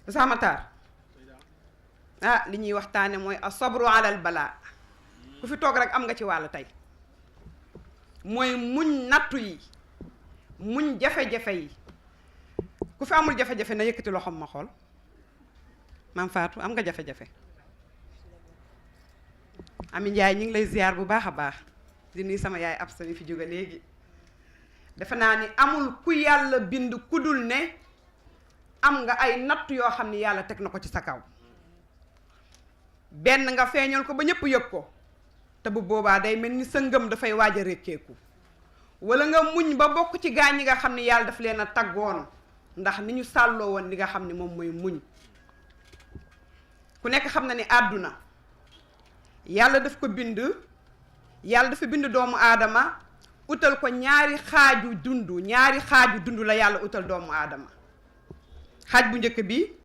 Samatar li ñuy waxtaane mooy asabru alal balaa ku fi toog rek am nga ci wàllu tey mooy muñ nattu yi muñ jafe-jafe yi ku fi amul jafe-jafe na yëkkati loxoom ma xool maam Fatou am nga jafe-jafe Ami Njaay ñu ngi lay ziar bu baax a baax di nuyu sama yaay ab sa mi fi jóge léegi defe naa ni amul ku yàlla bind kudul ne am nga ay natt yoo xam ni yàlla teg na ko ci sa kaw benn nga feeñal ko ba ñëpp yëg ko te bu boobaa day mel ni sa ngëm dafay waaj a rekkeeku wala nga muñ ba bokk ci gaañ yi nga xam ni yàlla daf leen a taggoon ndax ni ñu sàlloo woon li nga xam ni moom mooy muñ ku nekk xam na ni àdduna yàlla daf ko bind yàlla dafa bind doomu aadama utal ko ñaari xaaju dund la yàlla utal doomu aadama xaaj bu njëkk bi